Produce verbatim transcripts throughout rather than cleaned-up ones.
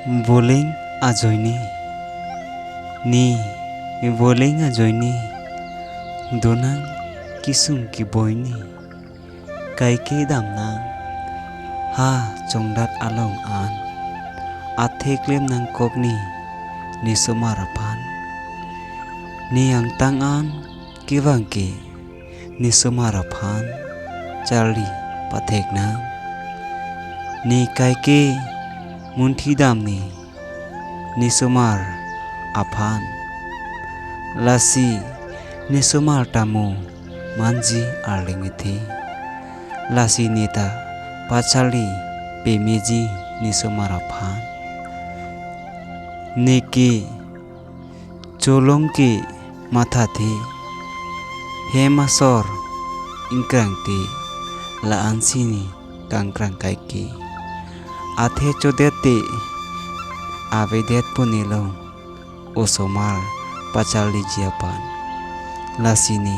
Voleng ajoine. Ne, voleng ajoine. Donang kesung keboi ne. Kaike damnang. Ha chongdat along an. Athe klem nangkok ne. Nesomar aphan. Ne angtang an kevang ke. Nesomar aphan charli pathek nang. Ne kaike munthi dam ne. Nesomar aphan. Lasi nesomar ta mo manji arleng methe. Lasi ne ta pacharli pemeji nesomar aphan. Neke cholong ke mathathe. Hem asor ingkrangte la-ansi ne kangkrang kaike. Athe chodet te avedet puni long osomar pacharliji aphan. Lasi ne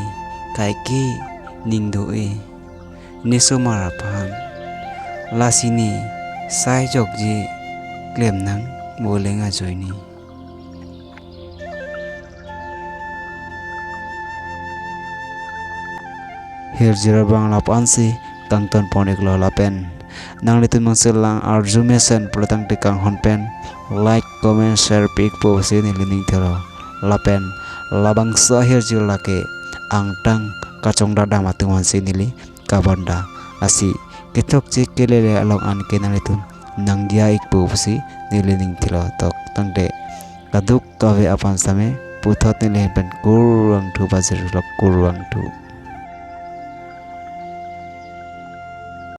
kaike ning do-e nesomar aphan. Lasi ne sai jokje klem nang voleng ajoine. Hirjir abang lapu-ansi kangton pon iklo lapen nanglitum mangselang arju mesen pulo tangte kanghon pen like, comment, share pi ikpo pusi neli ning thelo. Lapen labangso ahirjir lake angtang kachongdat dam atum ansi neli kabonda. Lasi kethok chik kelele along an ke nanglitum nangdia ikpo pusi neli ning thelo tok tangte kaduk kave aphan same puthot neli pen kurvangthu pajirlo, kurvangthu.